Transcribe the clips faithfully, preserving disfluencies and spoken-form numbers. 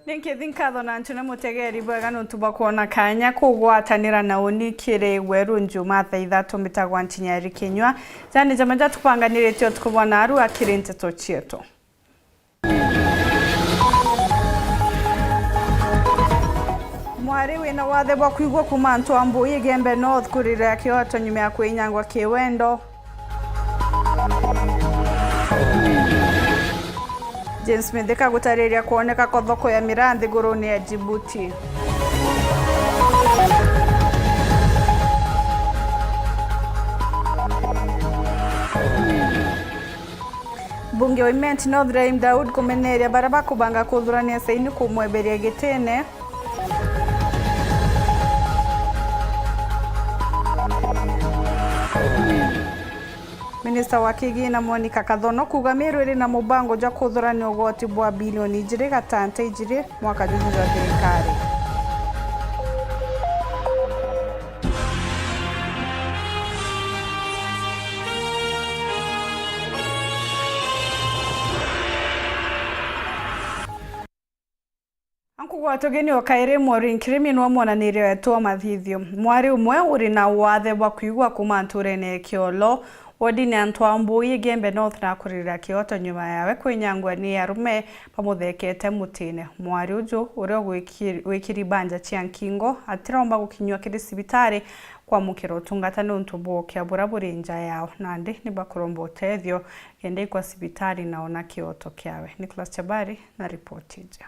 Ni nkithi nkatho na ntune mutegeri bwega nuntu bwa kwona kanya kugwatanira na uni kiri Weru Njuma thaa ithatu. Mbitagwa Ntinyari Kinyua. Jani jama jatupanganiritie utuku bwa naarua kiri nteto cietu. Mwari wina wathe bwa kwigua kuuma antu a Mbui Igembe North kuririra kioto nyuma ya kwinyangwa kiwendo. James Mithika gutariria kwoneka kwa thoko ya miraa nthigurune ya Djibouti. Mbunge wa Imenti North Rahim Daud kumeneria baria bakubanga kuthurania Saini kumweberia gitine. Minista wa Kigina Monica Kathono kuuga Meru iri na mubango jwa kuthurania ugoti bwa bilioni ijiri gatante ijiri mwaka juju jwa thirikari. Ankugwata ugeni o kairi, Maureen Kirimi niwe mwonaniria wetu wa mathithio. Mwari umwe uri na wathe bwa kwigua kuuma nturene ya Kiolo, wodini antu a Mbui Igembe North na kuririra kioto nyuma yawe kwinyangwa ni arume bamuthekete mutine. Mwari uju, uria ugwikiri-, wikiri banja cia nkingo, atiromba gukinyua kiri cibitari kwamukira utungata niuntu bwa ukia buria buri nja yao. Nandi ni bakuromba utethio kenda ikwa cibitari na ona kioto kiawe. Nicholas Chabari na ripoti iji.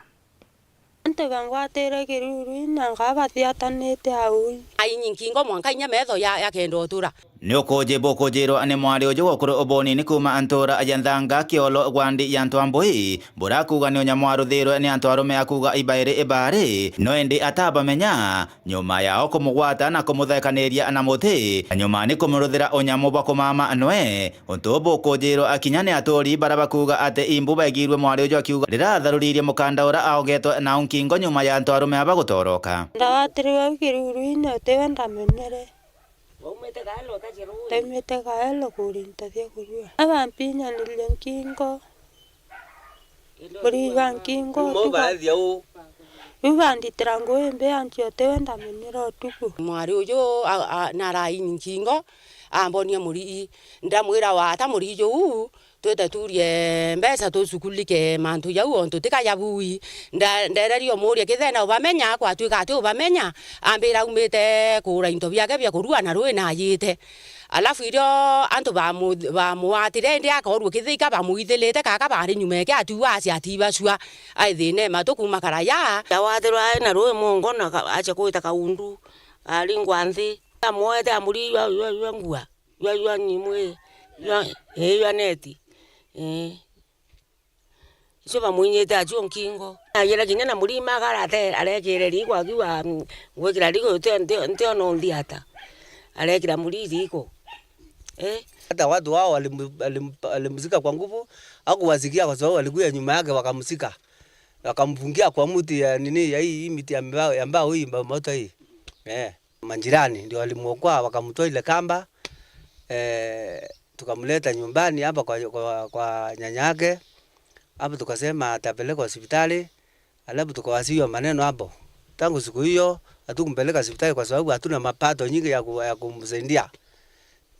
Antu bangwatire kiruru na nkaa bathiatanite au. Ainyi nkingo mwanka inya metho ya, yakenda utura. Ni ukuji bukujirwa ni mwari uju gukuru ubuni ni kuuma antura ya Nthanga, Kiolo, gwandi ya antu a Mbui, burakuuga ni unyamu waruthirwe ni antu arume akuuga ibairi ibari, no indi atabamenya, nyuma yao kumugwata na kumuthekaniria na muti, na nyuma ni kumuruthira unyamu bwa kumama nwe. Untu ubu ukujirwa akinya ni aturi baria bakuuga ati imbu baigirue mwari uju akiuga riria atharuririe mukanda uria aogetwe nau nkingo nyuma ya antu arume aba gutoroka. Ndawatirwe au kiruru-ini utiwe ndamenyere. Ndaumite kaelo kurinta cia kurua. Abampinyanirie nkingo. Kuriga nkingo. Riu utuku. Bathia u. Riu banditira ngui mbi ancio tiwe ndamenyera utuku. Mwari uju a-, a-, naraini nkingo, ambonia murigi. Ndamwira, "Wata murigi juu, twite turie mbeca tucukulike mantu jau ontu tika ja bui." Nda-, ndererie umuria kithena ubamenya, kwatwika ati ubamenya, ambira aumite kugura into biake bia kurua na rui na ajite. Alafu irio antu bamu-, bamuatire, indi akoorua kithika bamuithilite, kaka bari nyuma yake, atiua acia atibacua, aithine matu kuuma karaya. Awathirwa ai na rui mungo na ka-, acha kwita kaundu, aringwa nthi. Amwoete amuri yua, yua, yua ngua, yua, yua nyimu ii, yua, ii, yua neti, ii. Icio bamwinyite acio nkingo. Agira kinya na murima akarate, arekire riiko akiuga, "Ngwikira riiko, nti-, nti-, ntiona unthi ata." Arekira muri riiko. Eh? Hata watu wao walim-, walim-, walimzika kwa nguvu, hakuwasikia kwa sababu walikuja nyuma yake wakamzika. Wakamfungia kwa mti ya nini, ya hii, hii miti ya mbao, ya mbao hii, mbao moto hii. Eh. Majirani ndio walimuokoa, wakamtoa ile kamba, eh, tukamleta nyumbani hapa kwa, kwa, kwa nyanya yake. Hapo tukasema atapelekwa hospitali, alafu tukawasiwa maneno hapo. Tangu siku hiyo, hatukumpeleka hospitali kwa sababu hatuna mapato nyingi ya ku-, ya kumsaidia.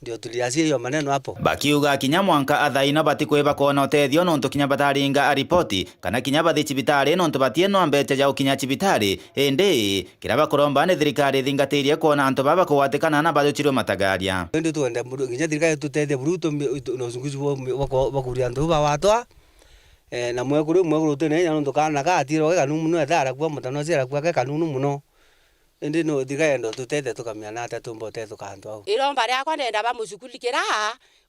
Ndio tuliasia hiyo maneno hapo. Bakiuga kinya mwanka athaino batikwiba kwona utethio nontu kinya bataringa ripoti, kana kinya bathi cibitari nontu batienwa mbecha ja gukinya cibitari. Indi kiria bakuromba ni thirikari ithingatirie kwona antu baba kugwatikana na bajuchirwe matagaria. Indi twende buru-, kinya thirikari tutethie buru tumi-, tu-, na uchunguzi bwa, bwa, bwa kuria antu bawatwa. Eh, na mwekuru, mwekuru utine inya nontu kaana ka atire ke kanunu muno, eta arakua mutano acio arakua ke kanunu muno. Indi no thirikari yenda tutethie tukamenya nata tumba utethuka antu au. Iromba riakwa ndenda bamucukulikira,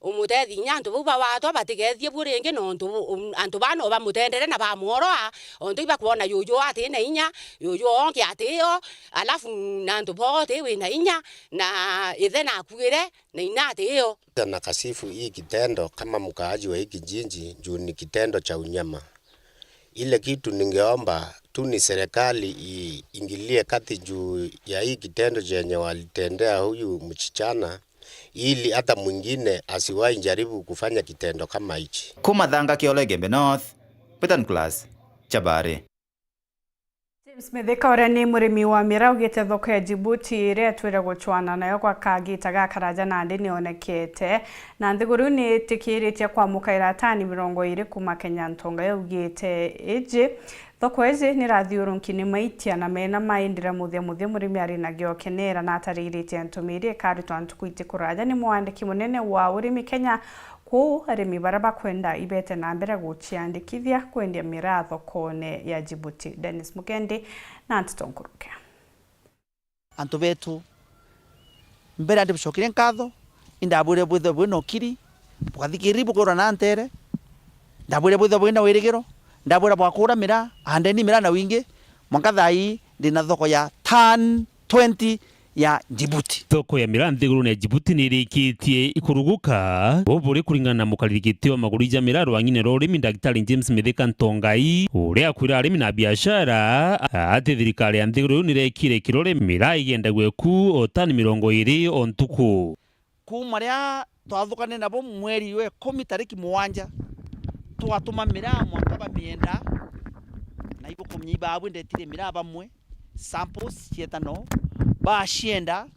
umutethi inya antu bau bawatwa batigethie bu ringi, nontu bu-, um, antu baa no bamutendere na bamworoa, ontu ibakwona yuyu ati na inya, yuyu ongi atio, alafu na antu bote wina inya, na ithe nakuire, na ina atio. Na kasifu hii kitendo kama mkaaji wa hii kijiji juu ni kitendo cha unyama. Ile kitu ningeomba tu ni serikali iingilie kati juu ya hii kitendo chenye walitendea huyu msichana, ili hata mwingine asiwahi jaribu kufanya kitendo kama hichi. Kuuma Thanga, Kiolo, Igembe North, Peter Nicholas, Chabari. Smithika, uria ni murimi wa miraa, augite thoko ya Djibouti iria etwire gucwana nayo gwa kagita gakaraja nandi nionekete, na nthiguru niitikiritie kwamukaira tani mirongo iri kuuma Kenya Ntonga. Augite iji thoko iji nirathiurunki ni maitia na mena maindira muthia muthia, murimi ari na giokenera na atariritie ntumiri ikarutwa ntuku iti kuraja. Ni mwandiki munene wa urimi Kenya, kwou arimi baria bakwenda ibete na mbere guciandikithia kwendia miraa thokone ya Djibouti. Dennis Mugendi na Ntito Nkuruke. Antu betu, mbere ndibucokerie nkatho, indabwire bwithwe bwina ukiri, bukathikiriri bukaura na ntere, ndabwire bwithwe bwina wirigiro, ndabwira bwakura miraa, andeni miraa na wingi, mwanka thaa ii ndina thoko ya tan twenty ya Djibouti. Thoko ya miraa nthigurune ya Djibouti nirikitie ikuruguka. Bubu buri kuringana na mukariri giti wa maguru ja miraa rwang'ine rwa urimi, Ndagitari James Mithika Ntongai, uria akwira arimi na biashara ati thirikari ya nthiguru iu nirekire kirore miraa igendagwe ku o tani mirongo iri o ntuku. Kuuma riria twathukane nabo mweri wa ikumi tariki mugwanja, twatuma miraa mwanka bamienda, na ibukumenya ibabwe ndetire miraa bamwe, samples cietano, bacienda,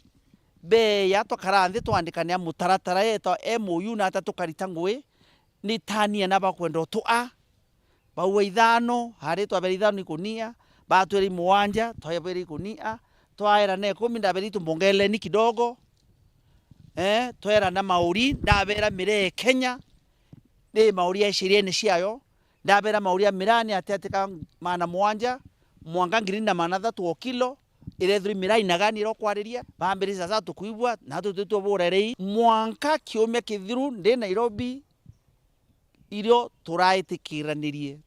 beya, twakara nthi twandikanira mutaratara yetwa M O U, na ata tukarita ngui, ni tani ana bakwenda utua. Baua ithano, hari twabere ithano ikunia, batwere mugwanja, twabere ikunia, twaerana ikumi, ndabere itu mbongeleni kidogo. Eh, twerana mauri, ndabera miraa Kenya, ni mauri ya shiriene ciayo, ndabera mauri ya miraa ni ati ati ka maana mugwanja, mwanka ngiri na maana athatu o kilo, irethirwe miraa inagani irokwariria, bambiri sasa tukwigua, na tutwitwe burerei, mwanka kiumia kithiru ndi Nairobi, irio turaitikiranirie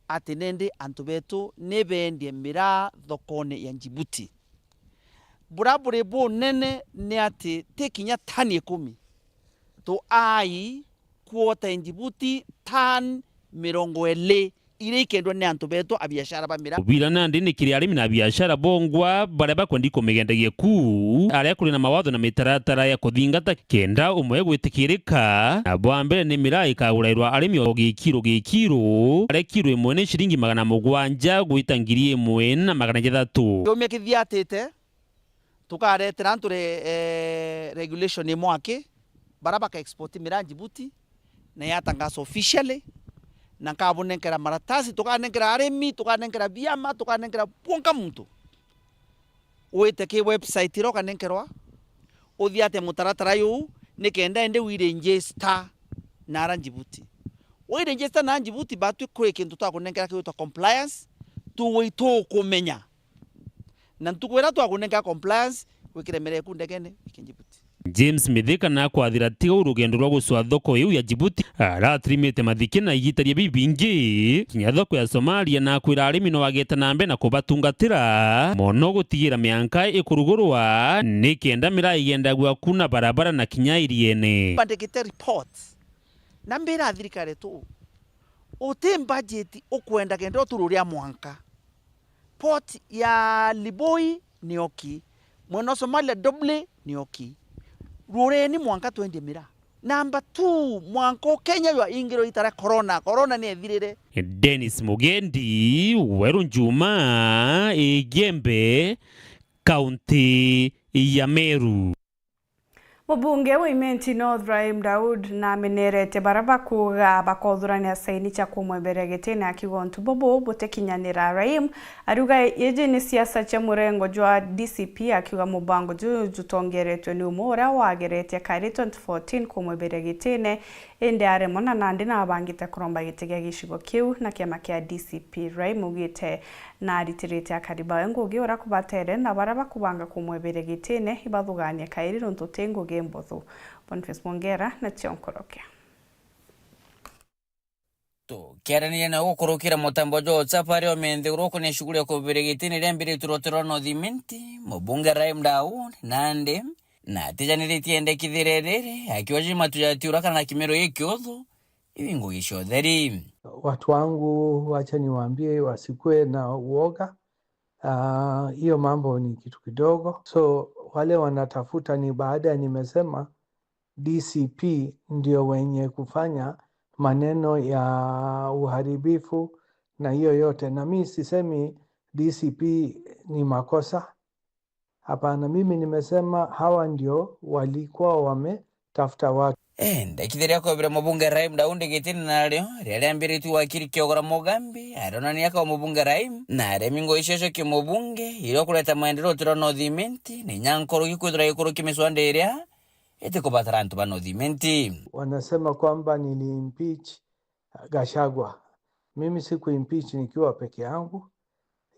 ati nindi antu betu ni bendie miraa thokone ya Djibouti. Bura buri bunene ni ati ti kinya tani ikumi, tuai kuota Djibouti tan mirongo iri iria ikendwa ni antu betu a biashara ba miraa. Ubira nandi ni kiri arimi na biashara bongwa baria bakwendi kumigendagia ku, aria kuri na mawatho na mitaratara ya kuthingata kenda umwe gwitikirika. Na bwa mbere ni miraa ikagurairwa arimi o gikiro gikiro, aria kiro imwe ni ciringi magana mugwanja gwita ngiri imwe na magana jathatu. Kiumia kithiatite, tukaretera antu re-, eh, regulation imwe aki, bara baka export miraa Djibouti, na yatangaza officially, na nkabunenkera maratasi, tukanenkera arimi, tukanenkera biama, tukanenkera bwonka muntu. Wite ki website iria ukanenkerwa, uthiate mutaratara juu, ni kenda indi wiregister nara Djibouti. Wiregister nara Djibouti, batwi kwi kintu twakunenkera kigwitwa compliance, tugwi-, tukumenya. Na ntuku iria twakunenka compliance, wikire miraa eku ndegene, wike Djibouti. James Mithika nakwathira tiga u rugendo rwa gucwa thoko iu ya Djibouti, aratirimite mathiki na igita ria bibingi, kinya thoko ya Somalia, nakwira arimi no agete na mbere na kubatungatira mono gutigira mianka ikurugurwa, ni kenda miraa igendagua ku na barabara na kinya iriene. Bandikite report, na mbira thirikari tu, uti budget ukwenda kenda utururia mwanka. Port ya Liboi ni oki. Mwena wa Somalia Doble ni oki. Rureni mwanka twendie miraa. Number two, mwanka u Kenya jwa ingiro itara corona. Corona ni ethirire. Dennis Mugendi, Weru Njuma, Igembe, kaunti ya Meru. Mubunge wa Imenti North, Rahim Daud, namenerete bara bakuuga bakothurania saini cia kumweberia gitine, akiuga untu bubu butikinyanira. Rahim ariuga iji ni siasa cia murengo jwa D C P, akiuga mubango juju jutongeretwe ni umwe uria wageretie kairi twenty fourteen kumweberia gitine, indi aremwa na nandi nabangite kuromba giti gia gicigo kiu na kiama kia D C P. Rahim augite na aritirite akari bawe ngugi uria kubatere na baria bakubanga kumweberia gitine ibathuganie kairi nontu ti ngugi mbuthu. Boniface Mwongera na cio nkorokia. Tukiaraniria na gukurukira mutambo jwa WhatsApp aria omenthiguru kuni shughuli ya kubeberia gitine riambiritwe rwoti rwa North Imenti, mubunge Rahim Daud nandi na atijaniritie endekithire riri akiwa jimatu ja tiura kana kimero gikiuthu, ibi ngugi cia utheri. Watu wangu, wacha niwaambie wasikuwe na uoga. Ah, hiyo mambo ni kitu kidogo. So, wale wanatafuta ni baada ya nimesema D C P ndio wenye kufanya maneno ya uharibifu na hiyo yote. Na mi sisemi D C P ni makosa. Hapana, mimi nimesema hawa ndio walikuwa wametafuta watu. Ende kithira kwebire mubunge Rahim Daudi gitini nario riria riambiritue wakiri Kiogora Mugambi aronania kwa mubunge Rahim na aremi ngui cio cio kimubunge iria kureta maendeleo utiro North Imenti ni nyankuru gikwithira gikuruki miswanda iria itikubatara antu ba North Imenti. Wanasema kwamba niliimpeach Gachagua. Mimi sikuimpeach nikiwa peke yangu,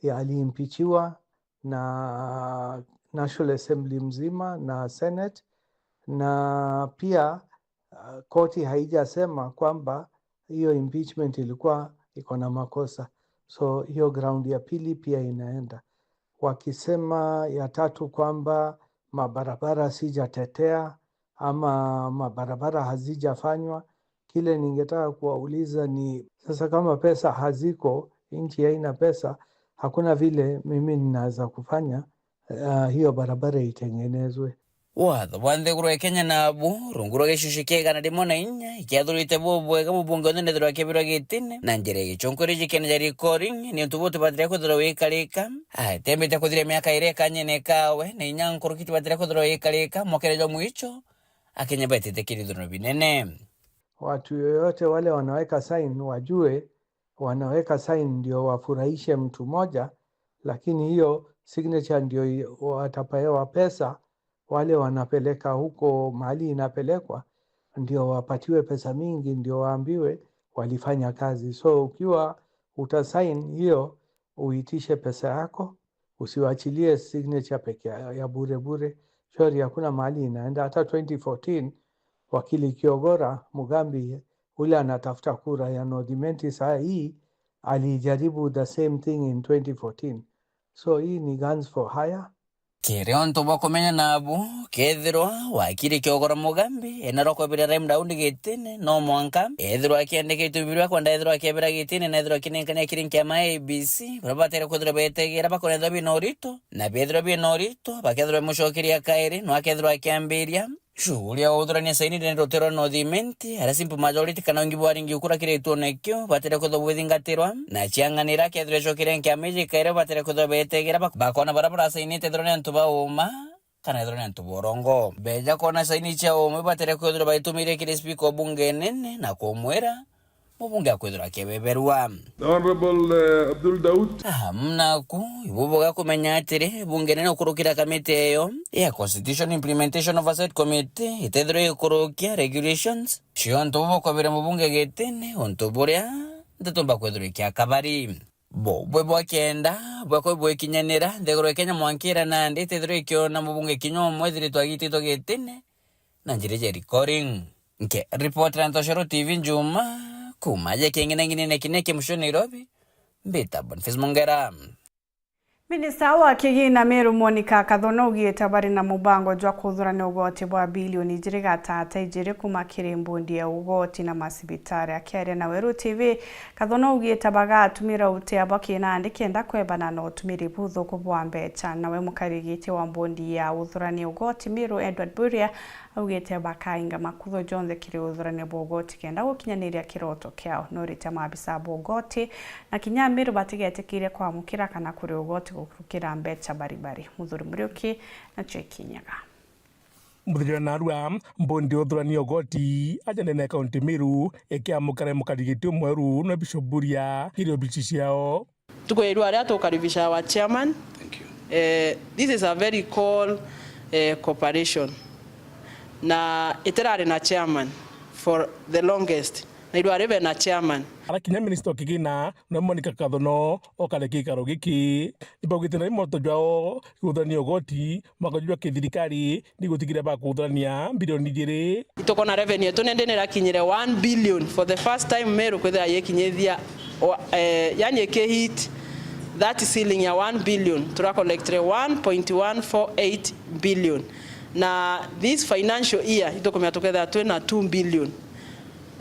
ya aliimpichiwa na National Assembly mzima na Senate, na pia uh, koti haijasema kwamba hiyo impeachment ilikuwa iko na makosa. So hiyo ground ya pili pia inaenda. Wakisema ya tatu kwamba mabarabara sijatetea ama mabarabara hazijafanywa, kile ningetaka kuwauliza ni sasa, kama pesa haziko, nchi haina pesa, hakuna vile mimi ninaweza kufanya uh, hiyo barabara itengenezwe. Watho bwa nthiguru ya Kenya nabu rungu rwa gicunci kia igana rimwe na inya ikiathurite bubwega mubunge onthe nethirwa akebirwa gitine na njira ya gichunku iri jikene ja recalling ni untu butibatire kwithirwa wikarika. Atembete kuthira miaka iri ikanyene kawe na inya nkuruki tibatire kwithirwa wikarika mwakere jwa mwicho. Akenya betite kirithurano binene. Watu yoyote wale wanaweka sign wajue wanaweka sign ndio wafurahishe mtu moja, lakini hiyo signature ndio i- watapewa pesa. Wale wanapeleka huko mahali inapelekwa ndio wapatiwe pesa mingi, ndio waambiwe walifanya kazi. So ukiwa utasign hiyo, uitishe pesa yako, usiwachilie signature peke ya ya bure bure. Sorry, hakuna mahali inaenda. Hata twenty fourteen wakili Kiogora Mugambi ule anatafuta kura ya North Imenti saa hii alijaribu the same thing in twenty fourteen. So hii ni guns for hire. Kiri untu bwa kumenya nabu, kethirwa wakiri Kiogora Mugambi ena rokobire Rahim Daudi gitine, no mwanka ethirwa akiandikitwe birua kwenda ethirwa akebira gitine na ethirwa akinenkania kiri nkiama ya A B C, baria batere kwithirwa betegeera bakonethirwa bina urito, na bethirwa bina urito bakethirwa mucokeria kairi, no akethirwa akiambiria shughuli ya uthurania saini ni rutiro North Imenti, aria simple majority kana wingi bwa aringi ukura kiri gituone kiu batire kwithirwa bwithingatirwa, na ciang'anira kethirwa icokire nkiama iji kairi batire kwithirwa betegeera bak- bakona baria burasainite ethirwa ni antu ba uma kana ethirwa ni antu ba urongo. Beja kwona saini cia umwe batire kwithirwa baitumire kiri speaker o bunge nene na kumwira mubunge akwithirwa akibeberua. The Honorable, eh, Abdul Daud. Amu naku ibubuga kumenya atiri bunge nene ukurukira kamiti eyo ya Constitution Implementation Oversight Committee itethirwa ikurukia regulations ciontu bubukobire mubunge gitine untu buria nteto mbakwithirwa ikia kabari. Bubwe bwa kenda bwakwa bwikinyanira nthiguru ya Kenya mwankira nandi itethirwa ikiona mubunge kinya umwe ethiritwe agititwe gitine na njira iji ya recalling. Nke ripoti ya Ntoshero T V Njuma, kuma aja king'inang'inine kinya kia mucio Nairobi, mbita Boniface Mongera. Minista wa kigina Meru Monica Kathona augite bari na mubango jwa kuthurania ugoti bwa bilioni ijiri gatata ijiri kuma kiri mbondi ya ugoti na macibitari. Akiaria na Weru T V, Kathona augite bagatumira utea bwa kinandi kenda kwebana na utumiri buthuku bwa mbecha. Nawe mukarigiti wa mbondi ya uthurania ugoti Meru Edward Buria augite bakainga makutho jonthe kiri uthurania bwa ugoti kenda gukinyaniria kiroto kiao. Norite maabisa ba ugoti na kinya Meru batigetikiria kwamukira kana kuri ugoti gukurukira mbecha baribari. Muthuri Muriuki nacio ikinyaga. Muthenya wa narua, mbondi ya uthurania ugoti aja ndene ya kaunti Meru ikiamukira mukarigiti umweru na Bishop Buria kiri obici ciao. Tuku ya irua ria tukaribisha our chairman. Thank you. Eh, this is a very call, eh, cooperation. Na itirari na chairman for the longest. Na irua ribe na chairman. Arakinya minista wa kigina, na Monica Kathono, okare gikaro giki. Nibaugite na imoto jwao, guthurania ugoti, mwaka jwa kithirikari, ni gutigire ba kuthurania bilioni ijiri. Itukona revenue yetu nindi nirakinyire one billion for the first time Meru kwithira yikinyithia, o, eh, yani iki hit that ceiling ya one billion, tura collectire one point one four eight billion. Na this financial year, itukumya tukethira twina two billion.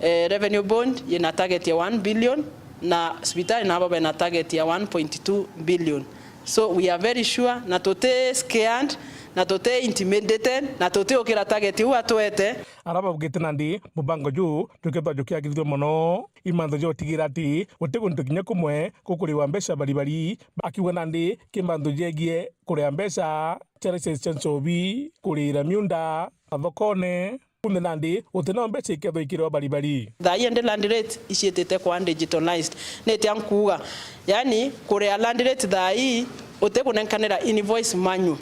Eh, revenue bond yina target ya one billion, na cibitari nabo bena target ya one point two billion. So we are very sure, na tuti scared, na tuti intimidated, na tuti ukira target u atwete. Ara baugite nandi mubango ju jukethwa jukiagirithua mono, i manthu ja utigira ati guti guntu kinya kumwe gukuriwa mbeca baribari, akiuga nandi ki manthu jegie kuria mbeca cia license cia nchobi, kurira miunda mathokone, kunthe nandi guti na mbeca ikethwa ikiriwa baribari. Thaa ii indi land rate iciitite kwa digitalized. Ni atia nkuuga? Yani, kuria land rate thaa ii uti kunenkanira invoice manual.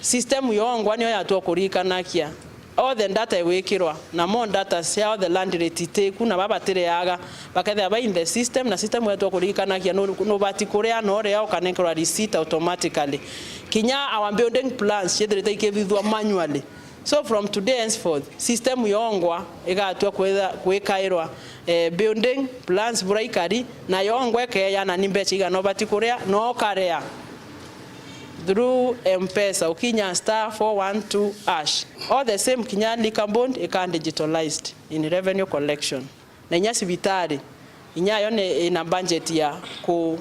System yongwa niyo yatua kuririkanakia. All the data igwikirwa, na mo data cia all the land rate itiku, na baba batireaga, bakethira ba in the system, na system yetu kuririkanagia nu-, nubati kuria, na uria ukanenkerwa receipt automatically. Kinya our building plans ciethirite ikithithua manually. So from today henceforth, system yongwa igatua kwitha-, gwikairwa, eh, building plans bura ikari, na yongwa ikeeyana ni mbeca igana ubati kuria, na ukaria through M-Pesa, ukinya star four one two hash. All the same, kinya liquor board ika digitalized in revenue collection. Na inya cibitari, inya yo ni ina budget ya ku,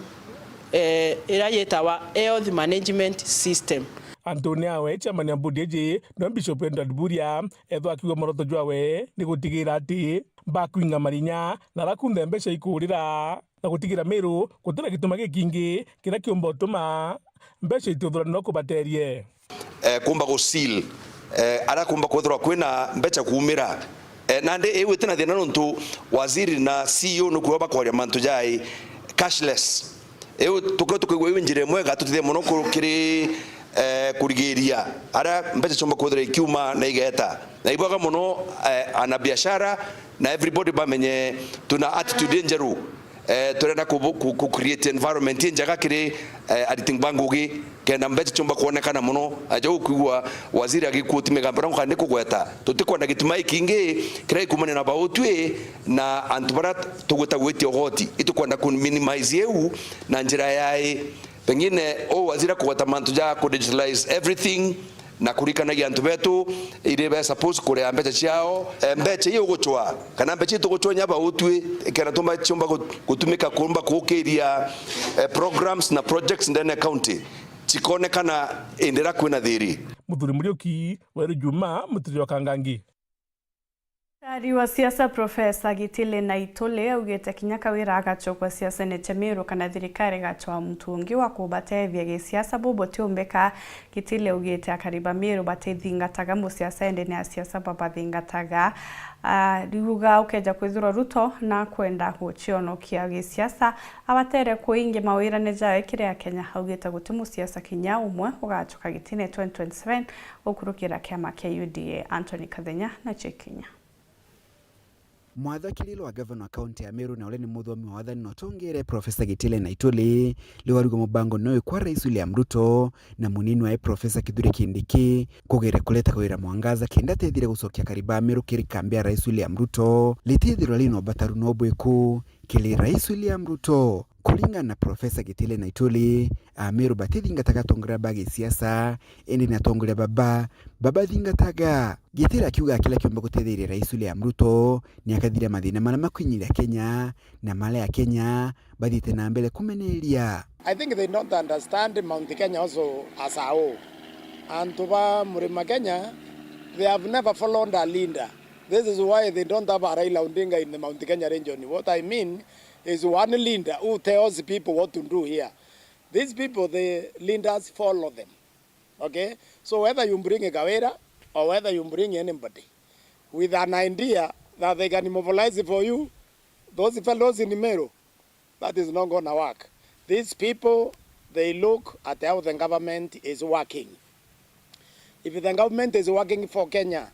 eh, ira yitawa health management system. Antoni awe, chairman ya bodi iji, no Bishop Edward Buria, ethwa akiuga mworoto jwawe ni gutigira ati bakwinga marinya na ara kunthe mbeca ikurira, na gutigira Meru gutina gituma gikingi kiria kiumba utuma mbeca itiuthuranirwa kubaterie. Eh, kumba gu seal, eh, ara kumba kwithirwa kwina mbeca kuumira. Eh, nandi iu itina thina nontu waziri na C E O nukwigua bakwaria mantu jai cashless. Iu tukio tukwigua iu njira imwe igatutethia mono ku-, kiri, eh, kurigiria aria mbeca ciumba kwithirwa ikiuma na igeta. Na ibwega mono, eh, ana biashara na everybody bamenye tuna attitude injeru. Eh, turenda ku, ku, ku create environment injega kiri, eh, ariti ba ngugi, kenda mbeca ciumba kwonekana mono. Aja ukwigua waziri agikuoti migambo na kandi kugweta. Tutikwenda gituma ikingi kiria gikumania na bautwi na antu baria tugwita gwitia ugoti. Itukwenda ku minimize iu na njira yai. Pengine u waziri akugweta mantu ja ku digitalize everything, na kurikanagia antu betu iri be suppose kuria mbeca ciao. Eh, mbeca ii ugucwa, kana mbeca ii tugucwa nya bautwi, ikenda tumba ciumba gu-, gutumika kumba kuukiria, eh, programs na projects ndene ya county, cikonekana indira kwina thiri. Muthuri Muriuki, Weru Juma, Mutiri wa Kangangi. Ndari wa siasa Profesa Gitile Naituli augite kinya Kawira agacokwa siasene cia Meru kana thirikari igacwaa muntu ungi wa kubatethia gisiasa bubutiumbika. Gitile augite akari ba Meru batithingataga musiasa indi ni asiasa babathingataga. Ah, riuga ukeja kwithirwa Ruto na kwenda gucionokia gisiasa, abatere kuingi mawirane jawe kiri Akenya. Augite guti musiasa kinya umwe ugacoka gitine twenty twenty-seven gukurukira kiama kia U D A. Anthony Kathenya na Chikinya. Mwathakiri wa gavana wa kaunti ya Meru na uria ni muthomi wa wathani na utongeere, Profesa Gitile Naituli, riu arauga mubango ni uyu kwa Rais William Ruto na munini wae Profesa Kithure Kindiki kugere kuleta Kawira Mwangaza kenda atethire gucokia akari ba Meru kiri kambi ya Rais William Ruto. Ritithirwa rina ubataru no bwiku kiri Rais William Ruto. Kuringana na Profesa Gitile Naituli, Ameru batithingataga atongoria ba gisiasa, indi ni atongoria baba babathingataga. Gitile akiuga kila kiumba gutetheria Rais William Ruto ni akathira mathina maria makwinyiria Kenya na maria Akenya bathiite na mbere kumeneria. I think they don't understand Mount Kenya also as a whole. Antu ba Murima Kenya, they have never followed a leader. This is why they don't have a Raila Odinga in the Mount Kenya region. What I mean is one leader who tells people what to do here. These people, the leaders follow them. Okay? So whether you bring a Kawira or whether you bring anybody with an idea that they can mobilize for you, those fellows in Meru, that is not gonna work. These people, they look at how the government is working. If the government is working for Kenya,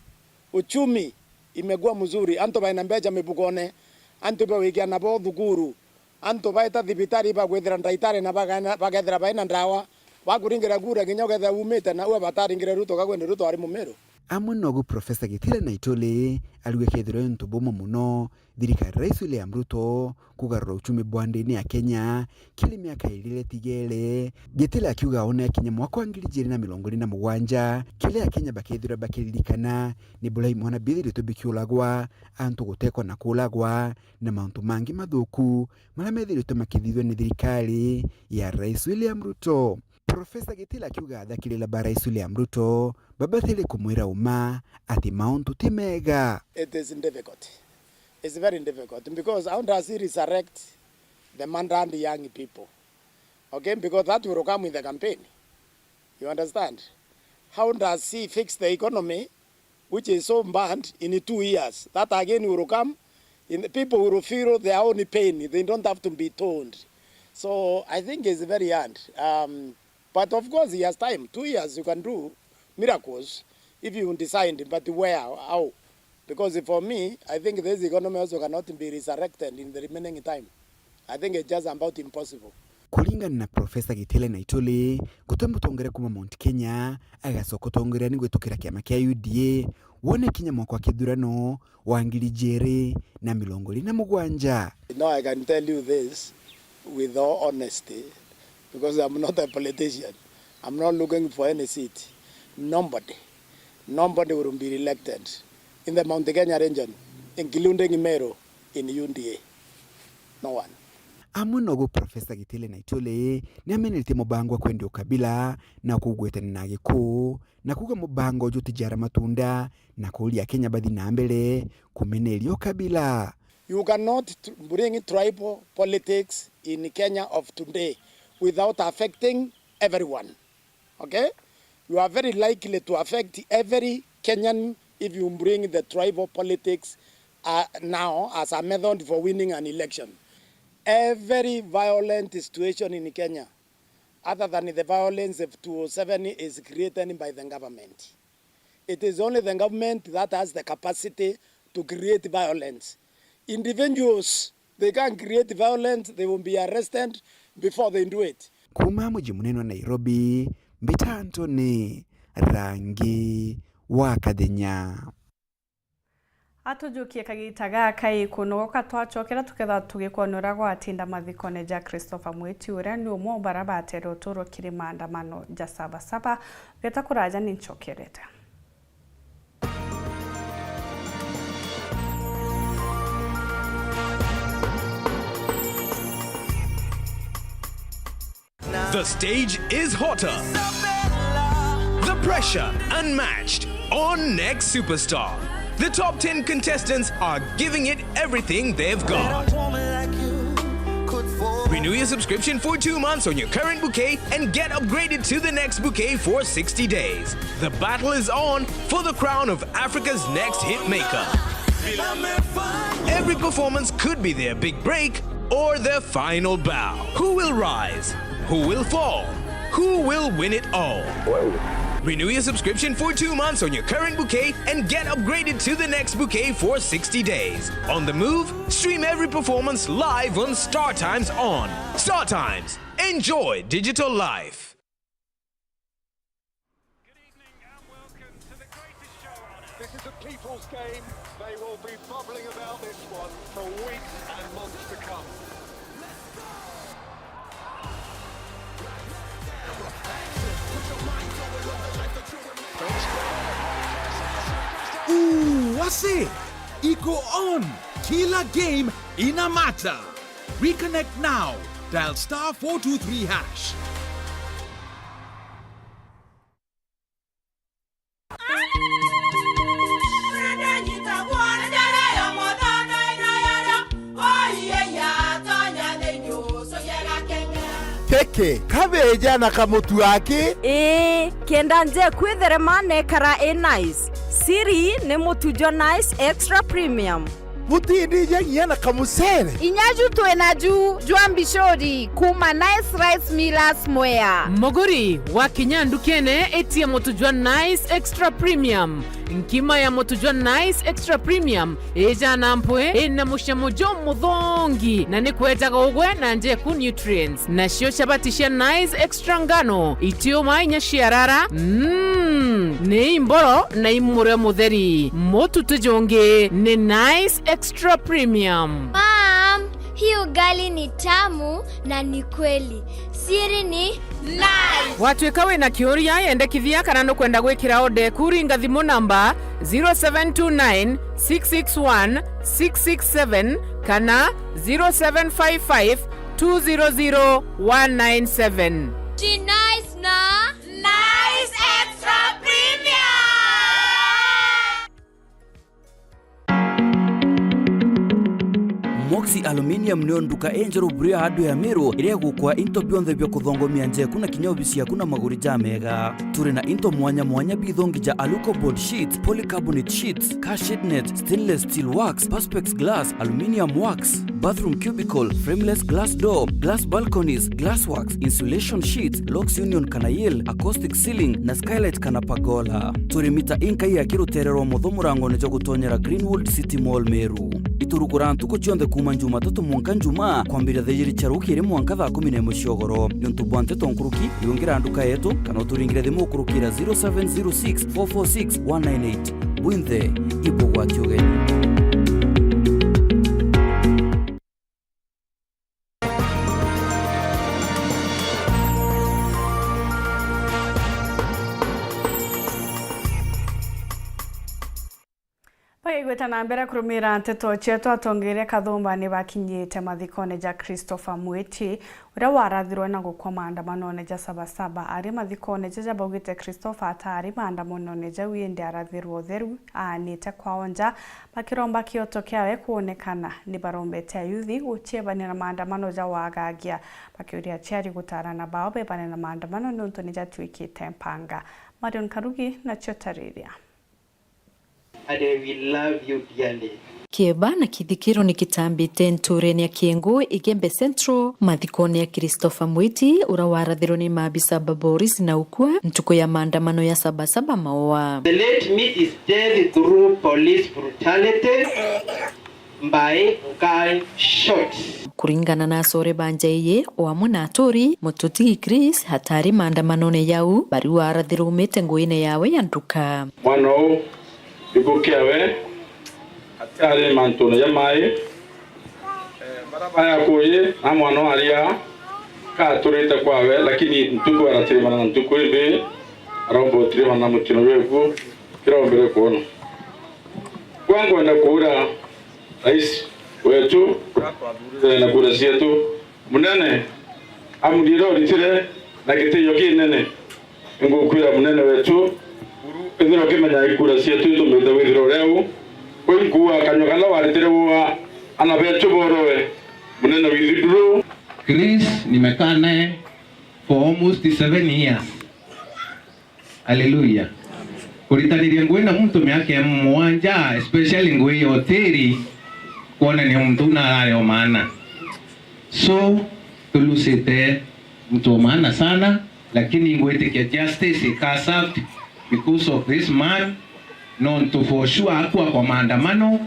uchumi imekuwa mzuri, antu baina mbeca mibukone, antu bawikia nabo thukuru, antu baita thibitari bagwithira ndaitari na bagana-, bagethira baina ndawa, bakuringira kura kinya ukethira umite na ua bataringire Ruto, gakwende Ruto ari Mumeru. Amwe nogu Profesa Gitile Naituli ariuga kethirwa untu bumwe muno thirikari Rais William Ruto kugarura uchumi bwa ndini ya Kenya kiri miaka iri iria itigere. Gitile akiuga one kinya mwaka wa ngiri ijiri na mirongo iri na mugwanja, kiria Akenya bakethirwa bakiririkana ni buria imwana biithiritwe bikiuragwa, antu gutekwa na kuuragwa, na mauntu mangi mathuku maria methiritwe makithithua ni thirikari ya Rais William Ruto. Profesa Gitila akiuga athakirira ba Rais William Ruto babatire kumwira uma ati mauntu ti mega. It is difficult. It's very difficult because how does he resurrect the murdered young people? Okay, because that will come in the campaign. You understand? How does he fix the economy which is so bad in two years? That again will come. In, people will feel their own pain. They don't have to be told. So I think it's very hard. Um, but of course, he has time. Two years, you can do miracles if you decide. But where? How? Because for me, I think this economy also cannot be resurrected in the remaining time. I think it's just about impossible. Kuringana na Profesa Gitile Naituli, guti mutongeria kuma Mount Kenya agacoka utongeria ni gwitukira kiama kia U D A wone kinya mwaka wa kithurano wa ngiri ijiri na mirongo iri na mugwanja. No, I can tell you this with all honesty, because I'm not a politician. I'm not looking for any seat. Nobody, nobody will be elected in the Mount Kenya region, including Meru, in U D A. No one. Amwe nogu Profesa Gitile Naituli ni ameneretie mubango wa kwendia ukabila na kugwetania na Agikuu, na kuuga mubango uju utijara matunda, na kuuria Akenya bathi na mbere kumeneria ukabila. You cannot tr-, bring tribal politics in Kenya of today without affecting everyone. Okay? You are very likely to affect every Kenyan if you bring the tribal politics, uh, now as a method for winning an election. Every violent situation in Kenya, other than the violence of two oh seven, is created by the government. It is only the government that has the capacity to create violence. Individuals, they can create violence, they will be arrested before they do it. Kuuma muji munene wa Nairobi, mbita Anthony Rangi wa Kathenya. Atujukie kagita gaka ikunogoka, twacokera tukethirwa tugikwona uria gwatinda mathikone ja Christopher Mwiti, uria ni umwe wa baria batere uturo kiri maandamano ja Saba Saba. Geta kuraja ni ncokerete. The stage is hotter. The pressure unmatched on Next Superstar. The top ten contestants are giving it everything they've got. Renew your subscription for two months on your current bouquet and get upgraded to the next bouquet for sixty days. The battle is on for the crown of Africa's next hitmaker. Every performance could be their big break or their final bow. Who will rise? Who will fall? Who will win it all? Renew your subscription for two months on your current bouquet and get upgraded to the next bouquet for sixty days. On the move, stream every performance live on StarTimes On. StarTimes. Enjoy digital life. Good evening and welcome to the greatest show on earth. This is a people's game. They will be bubbling about this one for weeks and months to come. Ooh, what's it? Iko on. Kila game ina matter. Reconnect now. Dial star four two three hash. Keke, kabeja na kamutu aki. Ii, kenda nje kwitherema nekara i nice. Siri ni mutu jwa Nice Extra Premium. Butindija nginya na kamucere. Inya ju twi naju jwa mbicuri kuma Nice Rice Millers Mwea. Muguri, wakinya ndukene, itia mutu jwa Nice Extra Premium. Nkima ya mutu jwa Nice Extra Premium ijana mpwi, ina mucamo jumuthongi, na ni kwejaga ugwe na njeku nutrients. Nacio chabati cia Nice Extra ngano, itiuma inya ciarara. Mm, ni imboro na imurio mutheri. Mutu ti jungi, ni Nice Extra Premium. Mom, hii ugali ni tamu na ni kweli. Siri ni Nice. Watuika wina kiuria, yendekithia kana nukwenda gwikira order eku, ringa thimu namba zero seven two nine, six six one, six six seven kana zero seven five five, two zero zero, one nine seven. She nice na Aluminium niyo nduka injeru buru ya Hardware Meru, iria igukwa into bionthe bia kuthongomia nja eku na kinya obisi yaku na maguri jamega. Turi na into mwanya mwanya bithongi ja Aluco board sheets, polycarbonate sheets, car shade net, stainless steel works, perspex glass, aluminium works, bathroom cubicle, frameless glass door, glass balconies, glass works, insulation sheets, locks union kana yale, acoustic ceiling, na skylight kana pergola. Turi mita inkai ya kirutere rwa mutho murangone jwa gutonyera Greenwood City Mall Meru. Iturugura ntuku cionthe kuuma Jumatatu mwanka Njumaa, kwambiria thaa ijiri cia rukiri mwanka thaa kumi na imwe cia ugoro. Niuntu bwa nteto nkuruki, riungira nduka yetu, kana uturingire thimu ukurukira zero seven zero six four four six one nine eight. Bwinthe, ibugwati ugeni. Bagigweta na mbere kurumira nteto cietu, atongeria Kathumba ni bakinyite mathikone ja Christopher Mwiti, uria warathirwe na gukua maandamanone ja Sabasaba. Aria mathikone jaja baugite Christopher atari maandamanone jau, indi arathirwe utheru aanite kwao nja, bakiromba kioto kiawe kwonekana. Ni barombete ayuthi guciebania na maandamano ja wagagia, bakiuria aciari gutarana bao bebane na maandamano niuntu ni jatuikite mpanga. Marion Karugi nacio tariria. And I will love you dearly. Kieba na kithikiro ni kitambite nturene ya Kiengu, Igembe Central, mathikone ya Christopher Mwiti, uria warathirwe ni maabisa ba boris na ukua ntuku ya maandamano ya Sabasaba Maua. The late meet his death through police brutality by gunshots. Kuringana na acore ba nja iyi, o amwe na aturi, Mututigi Chris atari maandamanone jau, bari warathirwe umite nguine yawe ya nduka. Mwana uu, ibukia we, atiari mantune ja mai, eh, bara baya kuyi, na mwana uu aria katurite kwawe, lakini ntuku aratirimana na ntuku imbi, araumba utirimana na mutino jweku, kira umbire kwona. Kwa nkwenda kuura Rais wetu, uria twathuurire na kura cietu, munene, amuthithia uritire na gitio kinene. Ngukwira munene wetu, ethira ukimenya ikura cietu itumite withire uria u, kwi nkuua kanyua karia waritire uua ana betu borowe, munene withiduru. Chris, nimekaa naye for almost seven years. Haleluya. Kuritaniria ngugi na muntu miaka ya mugwanja, especially ngugi ya utiri, kwonania muntu uu narari o maana. So, tulusite muntu o maana sana, lakini ngwitikia justice ika served because of this man, nontu for sure akua kwa maandamano,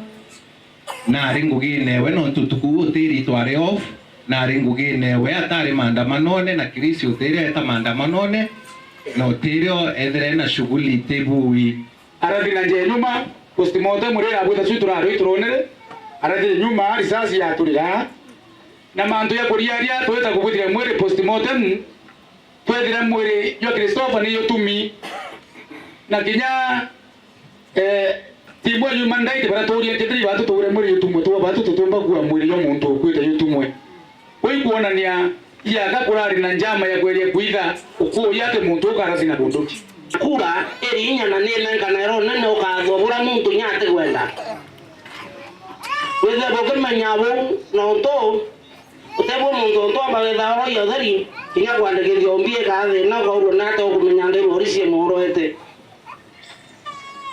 nari ngugine we, nontu ntuku uu utiri twari off, nari ngugine we atari maandamanone, na Chris utiri eta maandamanone, na utiri o ethire na shughuli iti bui. Arathi na nje nyuma, postmortem ri irabwita cu turari turonere, arathi nyuma, risasi yaturira, na mantu ya kuriaria twita kubwithira mwiri postmortem, twethira mwiri jwa Christopher ni jutumi, na kinya, eh, timu ya Human Rights baratuuria, kethira ibatu tuure mwiri jutumwe, twa batu tutiumba kua mwiri jwa muntu ukuite jutumwe. Kwi kwonania iaka kurari na njama ya kweria kwitha ukuuria ati muntu ukarasi na bunduki. Kura iri inya na ni nenkanaira unene ukaathwa buria muntu inya atikwenda. Withirwe bukimenya buu, nontu utebwo muntu untu amba withaga uroia utheri, kinya kwandikithia umbi ikaa thina, ukaurua nate ukumenya ndi rwori cie mworoete.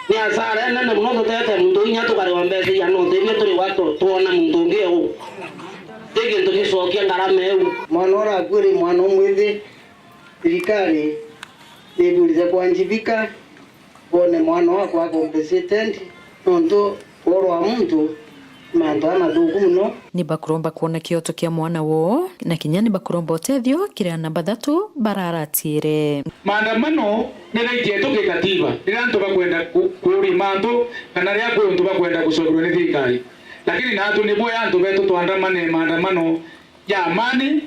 Ni asara inene mono tutete muntu inya tukarewa mbeca iana utethio turi gwa tu-, twona muntu ungi eu. Ti gintu gicokia ngarama eu. Mwana uria akua ri mwana umwithi, thirikari niburite kwanjibika, bone mwana wakwa acompensated, nontu kuurwa muntu ni mantu amathuku mono. Ni bakuromba kwona kioto kia mwana woo, na kinya ni bakuromba utethio kiri ana bathatu bararatiire. Maandamano ni right yetu kikatiba, riria antu bakwenda ku-, kuuria mantu, kana riria kwi untu bakwenda gucokerwa ni thirikari. Lakini naatu ni bwega antu betu twandamane maandamano ya amani,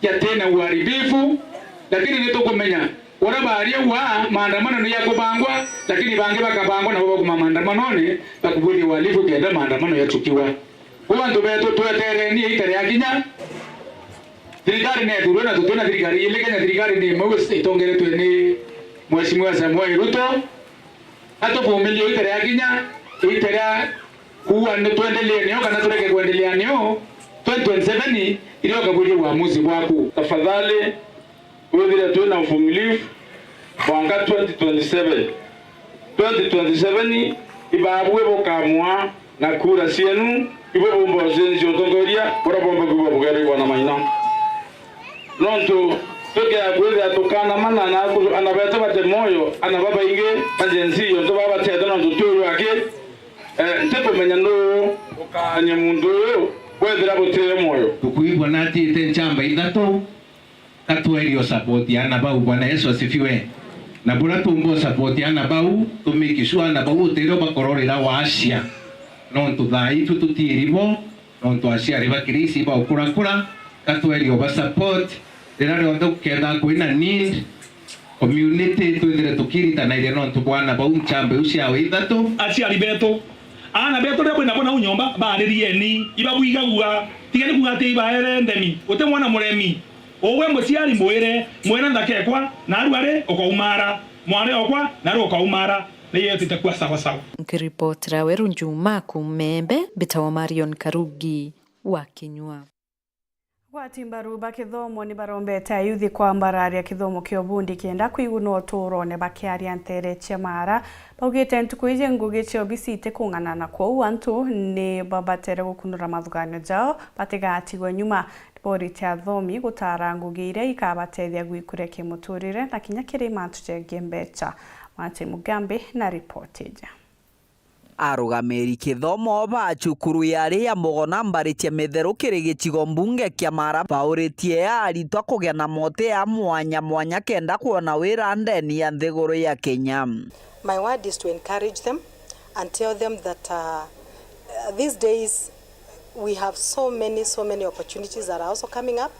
yatina uharibifu, lakini nitukumenya uria baari uu aa, maandamano ni ya kubangwa, lakini bangi bakabangwa nabo bakuma maandamanone bakubwithia uhalifu kenda maandamano yachukiwa. Kwou antu betu, twetereni iita riakinya. Thirikari ni ethurwe na tutina thirikari ili Kenya, thirikari ni imwe itongeretwe ni Mheshimiwa Samoei Ruto. Atuvumilie iita riakinya, iita ria Kuua ni twendelee nio kana tureke kwendelea nio, twenty twenty-seven irio ukagwiria uamuzi bwaku. Tafadhali, withire twina uvumilivu mwanka twenty twenty-seven. Twenty twenty-seven, ibabue bukamua na kura cienu, ibwe bumba ucenjia utongoria buria bumba kwigua bugerwa igwa na maina. Nontu tukea kwithira tukanamana na aku-, ana betu bate moyo, ana babaingi ba Gen Z, ontu baba batiete nontu twi uyu aki, eh, ntikumenya nuu ukaanye muntu uyu wethira butire moyo. Tukwigua na atiite nchamba ithatu, ka twerio support ana bau. Bwana Yesu asifiwe. Na buria tumba support ana bau, tu make sure ana bau utirio bakororera wacia. Nontu thaa itu tutiiri bo, nontu aciari ba Kirisi baukurakura, ka twerio ba support. Riria rionthe gukethira kwina need, community twithire tukiritanairia nontu bwa ana bau nchamba iu ciao ithatu. Aciari betu, aana betu riria bwina bo nau nyomba, baaririeni, ibabwigagua. Tigeni kuuga ati ibaere ndemi. Uti mwana muremi. Ugwe muciari mwire, mwire nthaka ekwa, naarua ri ukaumaara. Mwari okwa, naarua ukaumaara. Ni yetite kua sawa sawa. Nkiripotera Weru Njuma kuuma Embe, mbitawa Marion Karugi wa Kinyua. Agwati mbaru ba kithomo ni barombete ayuthi kwambararia kithomo kia ubundi kenda kwiguna uturone bakiaria nteere cia maara. Baugite ntuku iji ngugi cia obisi itikung'ana na kwou antu ni babatere gukunura mathuganio jao batigatigwe nyuma. Riboti cia athomi gutaara ngugi iria ikabatethia gwikuria kimuturire na kinya kiri mantu jegie mbeca. Martin Mugambi na riboti iji. Arugamiri kithomo ba cukuru ya Ria Mugona mbari cia Mitheru kiri gicigo mbunge kia Maara bauritie aritwa kugia na moti ya mwanya mwanya kenda kwona wira ndeni ya nthiguru ya Kenya. My word is to encourage them and tell them that, uh, uh, these days we have so many, so many opportunities that are also coming up.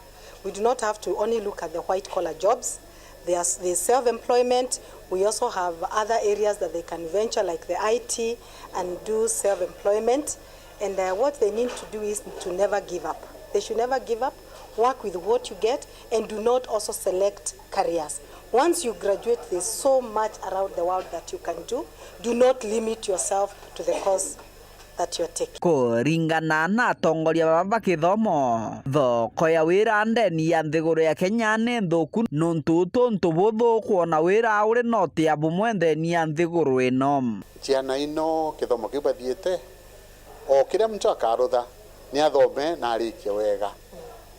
We do not have to only look at the white collar jobs. There's, there's self-employment. We also have other areas that they can venture, like the I T, and do self-employment. And, uh, what they need to do is to never give up. They should never give up. Work with what you get and do not also select careers. Once you graduate, there's so much around the world that you can do. Do not limit yourself to the course that you're taking. Kuringana na atongoria baba ba kithomo, thoko ya wira ndeni ya nthiguru ya Kenya ni nthuku, nontu uti untu buthu kwona wira uri na utia bumwe ndeni ya nthiguru ino. Ciana ino kithomo kiu bathiite, o kiria muntu akarutha, ni athome na arikie wega.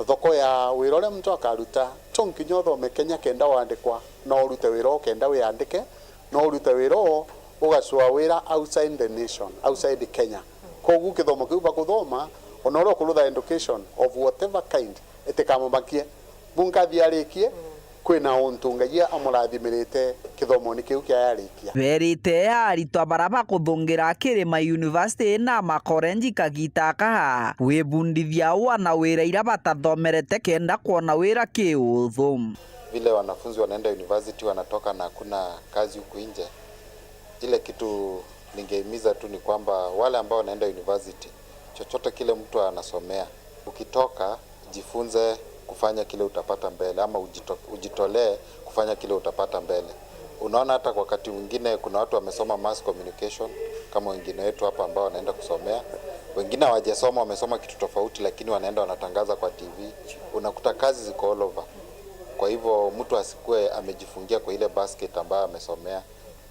Thoko ya wira uria muntu akaruta, to nkinya uthome Kenya kenda wandikwa, no urute wira uu kenda wiandike, no urute wira uu ugacua wira outside the nation, outside Kenya. Koguo kithomo kiu bakuthoma, ona uria ukurutha education of whatever kind, itikamamakie. Munkathi arikie, kwina untu Ngai amurathimiriite kithomone kiu kiaya arikia. Berite aritwa bara bakuthungira kiri ma university na ma college kagita aka, gwibundithia wana wira ira batathomerete kenda kwona wira kiuthu. Vile wanafunzi wanaenda university wanatoka na hakuna kazi huku nje, ile kitu ningehimiza tu ni kwamba wale ambao wanaenda university, chochote kile mtu anasomea, ukitoka, jifunze kufanya kile utapata mbele, ama ujito-, ujitolee kufanya kile utapata mbele. Unaona, hata kwa wakati mwingine kuna watu wamesoma mass communication kama wengine wetu hapa ambao wanaenda kusomea, wengine hawajasoma, wamesoma kitu tofauti, lakini wanaenda wanatangaza kwa T V. Unakuta kazi ziko all over. Kwa hivyo mtu asikue amejifungia kwa ile basket ambayo amesomea,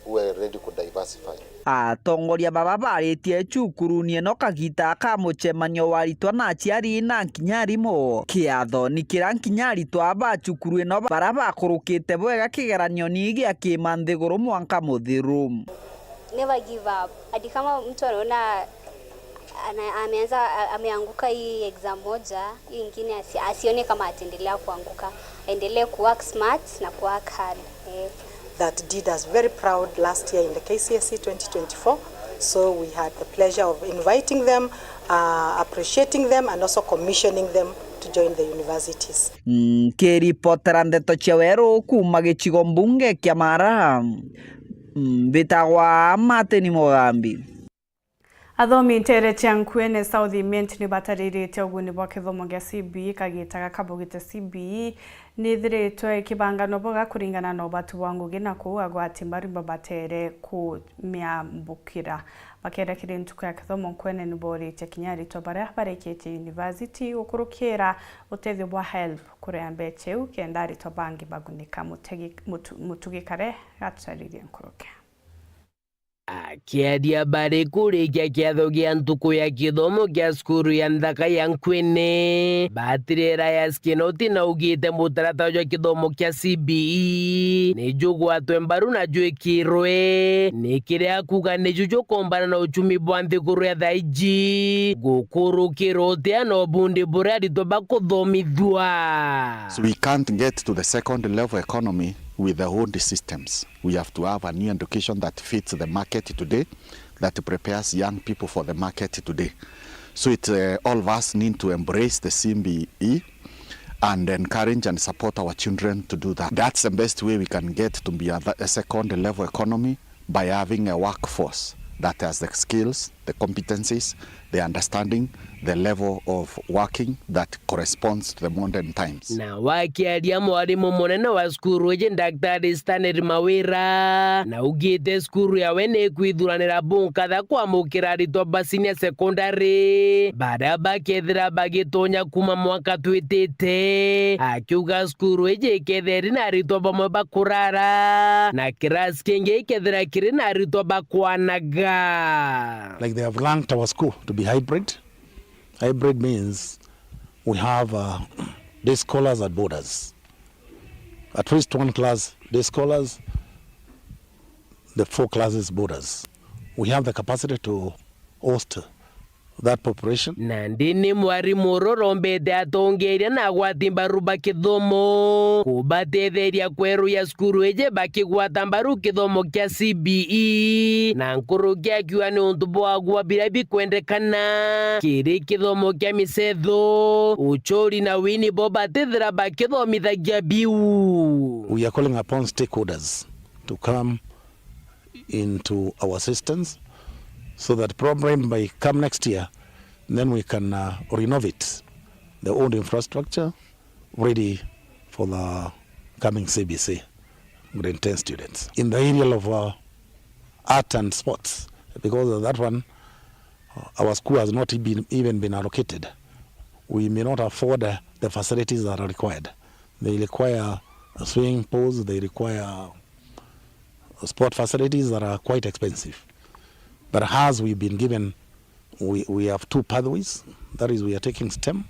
uwe ready ku diversify. Atongoria baba baritie cukuruni ino kagita ka mucemanio wa aritwa na aciari na nkinya arimu. Kiatho ni kira nkinya aritwa ba cukuru ino bara bakurukite bwega kigeranio ni gia kima nthiguru mwanka muthiru. Never give up. Hadi kama mtu anaona ana-, ameanza, a-, ameanguka hii exam moja, hii ingine asi-, asione kama ataendelea kuanguka. Aendelee ku work smart na ku work hard. Eh. That did us very proud last year in the K C S E twenty twenty-four. So we had the pleasure of inviting them, uh, appreciating them and also commissioning them to join the universities. Nkiripotera ndeto cia weru kuuma gicigo mbunge kia Mara, mbitagwa Martin Mugambi. Athomi nteere cia Nkuene South Imenti ni bataririte uguni bwa kithomo gia C B E kagita gaka baugite C B E ni ithiritwe ikibanganwa bwega kuringana na ubatu bwa ngugi na kuu agwati mbaru babatere kumiambukira. Bakeera kiri ntuku ya kithomo nkwene ni booritie kinya aritwa baria barikitie university gukurukira utethio bwa help kuria mbecha iu kenda aritwa bangi bagunika. Mutegi-, Mutu-, Mutugi Kare gatutaririe nkuruki. Akiaria bari kurikia kiatho gia ntuku ya kithomo kia cukuru ya nthaka ya Nkwene, Batiri Elias Kinoti naugite mutaratara jwa kithomo kia C B E ni jugwatwe mbaru na jwikirwe, ni kiria akuuga ni ju jukombana na uchumi bwa nthiguru ya thaa iji, gukurukirwa utia na ubundi buria aritwa bakuthomithua. So we can't get to the second level economy with the old systems. We have to have a new education that fits the market today, that prepares young people for the market today. So it, uh, all of us need to embrace the C B E and encourage and support our children to do that. That's the best way we can get to be a, a second level economy, by having a workforce that has the skills, the competencies, the understanding, the level of working that corresponds to the modern times. Na wakiaria mwarimu munene wa cukuru iji, Daktari Stanley Mawira, naugite cukuru yawe ni ikwithuranira bunkatha kwamukira aritwa ba senior secondary baria bakethira bagitonya kuma mwaka twitite, akiuga cukuru iji iketheri na aritwa bamwe bakurara na kirasi kingi ikethira kiri na aritwa bakwanaga. Like, they have ranked our school to be hybrid. Hybrid means we have, uh, day scholars at borders. At least one class, day scholars, the four classes borders. We have the capacity to host that population. Nandi ni mwarimu uria urombete atongeria na agwati mbaru ba kithomo kubatetheria kweruya cukuru iji bakigwata mbaru kithomo kia C B E, na nkuruki akiuga ni untu bwagwa biria bikwendekana kiri kithomo kia micetho, uchori na wini bo batithira bakithomithagia biu. We are calling upon stakeholders to come into our systems so that probably by come next year, then we can, uh, renovate the old infrastructure ready for the coming C B C grade ten students. In the area of, uh, art and sports, because of that one, uh, our school has not been, even been allocated. We may not afford, uh, the facilities that are required. They require swimming pools, they require sport facilities that are quite expensive. But as we've been given, we, we have two pathways. That is, we are taking STEM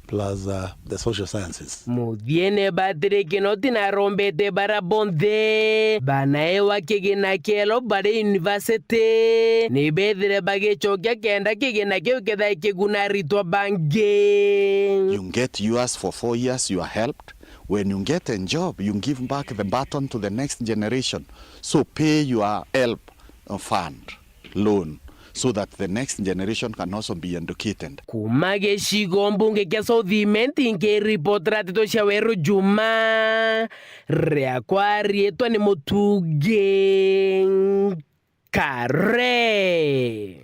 plus, uh, the social sciences. Muthiene Batiri Kinoti narombete bara bonthe banaewa kigina kielo bari university ni bethire bagicokia kenda kigina kiu kethai kiguna aritwa bangi. You get yours for four years, you are helped. When you get a job, you give back the baton to the next generation. So pay your help, uh, fund, loan, so that the next generation can also be educated. Kuma gicigo mbunge kia South Imenti, nkiripotera nteto cia Weru Juma, riakwa riitwa ni Mutugi Kare.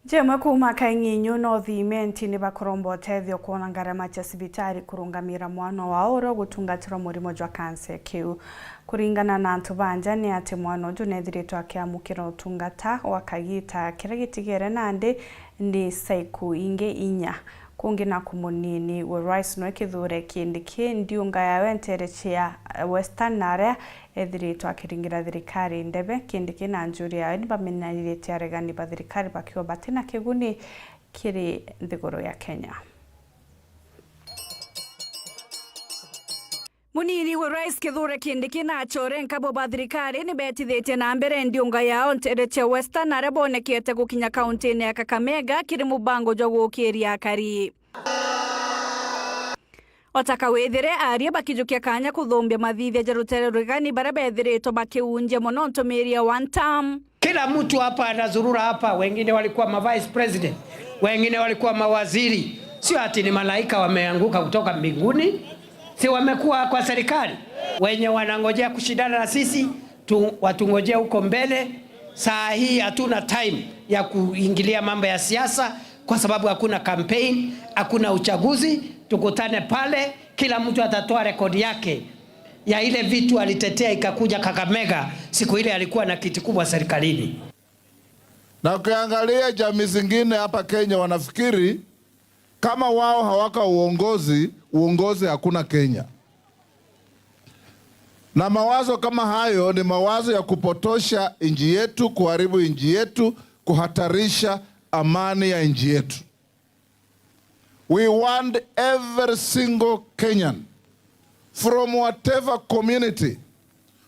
Jemwe kuuma Kaing'inyu North Imenti ni bakuromba utethio kwona ngarama cia cibitari kurungamira mwana wao uria ugutungatirwa murimo jwa kansa kiu. Kuringana na antu ba nja ni ati mwana uju neethiritwe akiamukira utungata gwa kagiita kiria gitigere nandi ni saiku ingi inya. Kungi naku munini we Rice nwe Kithure Kindiki ndiunga yawe nteere cia Western na aria ethiritwe akiringira thirikari ndebe. Kindiki na njuri yawe nibamenyanirite aregani ba thirikari bakiuga batina kiguni kiri nthiguru ya Kenya. Munini we Rice Kithure Kindiki na acore nkabo ba thirikari nibetithitie na mbere ndiunga yao nteere cia Western aria bonekete gukinya kauntine ya Kakamega kiri mubango jwa gukiria akari. O ta kawithire, aria bakijukia kanya kuthumbia mathithia ja rutere ruregani baria bethiritwe bakiunjia mono ntumiria one term. Kila mtu hapa anazurura hapa, wengine walikuwa ma vice president, wengine walikuwa mawaziri. Sio ati ni malaika wameanguka kutoka mbinguni, si wamekuwa kwa serikali. Wenye wanangojea kushindana na sisi, tu, watungojea huko mbele. Saa hii hatuna time ya kuingilia mambo ya siasa kwa sababu hakuna campaign, hakuna uchaguzi. Tukutane pale, kila mtu atatoa rekodi yake ya ile vitu alitetea ikakuja Kakamega siku ile alikuwa na kiti kubwa serikalini. Na ukiangalia jamii zingine hapa Kenya wanafikiri kama wao hawaka uongozi, uongozi hakuna Kenya. Na mawazo kama hayo ni mawazo ya kupotosha nchi yetu, kuharibu nchi yetu, kuhatarisha amani ya nchi yetu. We want every single Kenyan, from whatever community,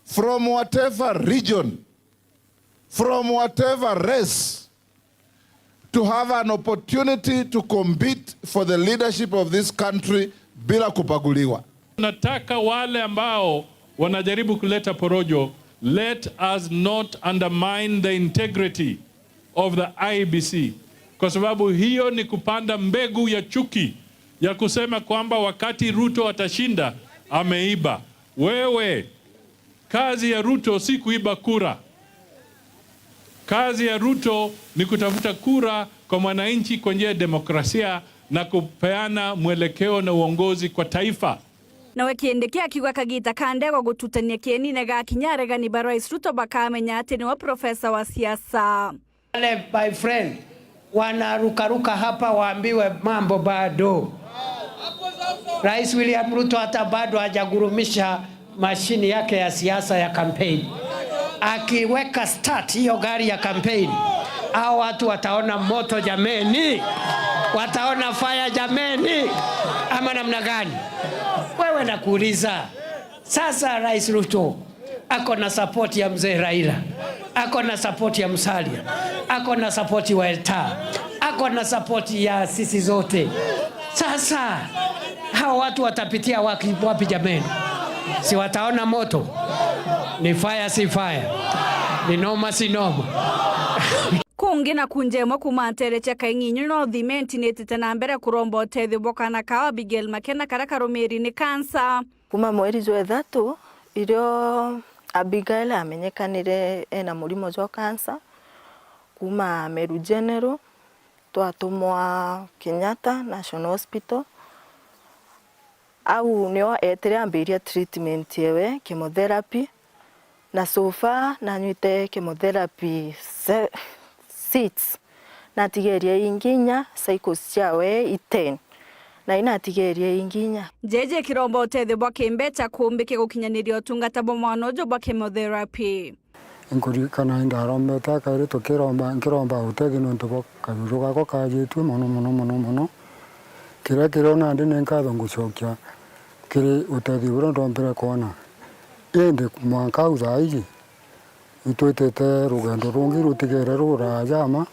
from whatever region, from whatever race, to have an opportunity to compete for the leadership of this country bila kubaguliwa. Nataka wale ambao wanajaribu kuleta porojo, let us not undermine the integrity of the I E B C, kwa sababu hiyo ni kupanda mbegu ya chuki ya kusema kwamba wakati Ruto atashinda, ameiba. Wewe, kazi ya Ruto si kuiba kura. Kazi ya Ruto ni kutafuta kura kwa mwananchi kwa njia ya demokrasia na kupeana mwelekeo na uongozi kwa taifa. Nawe Kindiki akiuga kagita ka ndegwa gututania kienine gakinya, aregani ba Rais Ruto bakamenya ati niwe profesa wa siasa. Wale, my friend, wanarukaruka hapa waambiwe mambo bado. Rais William Ruto hata bado hajagurumisha mashini yake ya siasa ya campaign. Akiweka start hiyo gari ya campaign, hao watu wataona moto jameni, wataona fire jameni, ama namna gani? Wewe nakuuliza, sasa Rais Ruto ako na support ya mzee Raila, ako na support ya Musalia, ako na support wa Elta, ako na support ya sisi zote. Sasa hao watu watapitia waki-, wapi jameni? Si wataona moto? Ni fire si fire, ni noma si noma. Kungi na kunja imwe kuuma nteere cia Kaing'inyu no thimenti nitite na mbere kuromba utethio bwa kaana kao Abigail Makena karia karumiri ni kansa. Kuuma mweri jwa ithatu, irio Abigail amenyekanire ena murimo jwa kansa, kuuma Meru General, twatumwa Kenyatta National Hospital. Au nio eetire ambiria treatment yewe, chemotherapy, na so far nanywite chemotherapy se-, six. Natigerie ingi inya, cycles ciawe i ten. Na inatigerie ingi inya. Jeje kiromba utethio bwa kimbecha kumbike gukinyaniria utungata bwa mwana uju bwa chemotherapy. Nkuririkana indarombete akairi tukiromba, nkiromba utethio nontu bwa kajuju gakwa kajitue mono, mono, mono, mono. Kiria kirio nandi ni nkatho ngucokia kiri utethio buria ndombire kwona. Indi mwanka au thaa iji, itwitite rugendo rungi rutigere ruraaja mma,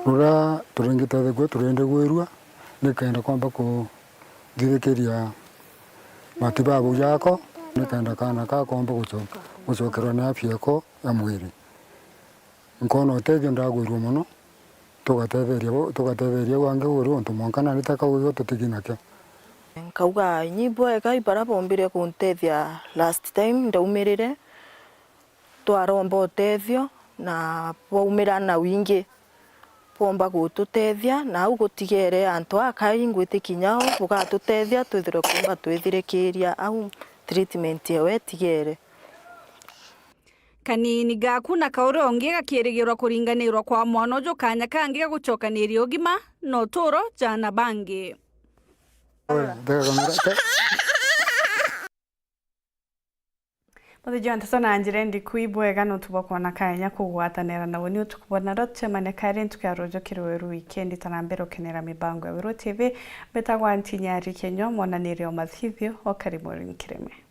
ruria turingitethekua turindigwirua, nikenda kwamba ku-, nthithikiria matibabu jako, nikenda kaana kakomba guco-, gucokerwa ni afya yako ya mwiri. Nkona utethio ndagwirua mono, tugatetheria bo-, tugatetheria au angi uri untu mwanka nani teka uyo tutigi nakio. Nkauga, inyi bwega, ibara bombire kuntethia last time ndaumirire, twaromba utethio na bwaumira na wingi. Bwomba gututethia, na au gutigere antu akai ngwitikinya o bugatutethia twithirwe kumba twithirikiria au treatment yewe itigere. Kanini gaku na kauria ungi gakirigirwa kuringanirwa kwa mwana uju kanya kangi ga gucokaniria ugima na uturo jana bangi. Muthiji wa nteto na njira indiku ibwega nontu bwa kwona kanya kugwatanira na uni utuku bwa naro tucemane kari ntuku ya ruju kiri Weru Wikendi. Ta na mbere ukenera mibango ya Weru T V, mbitagwa Ntinyari Kenywa, mwananiri o mathithio o Karimuri Nkirime.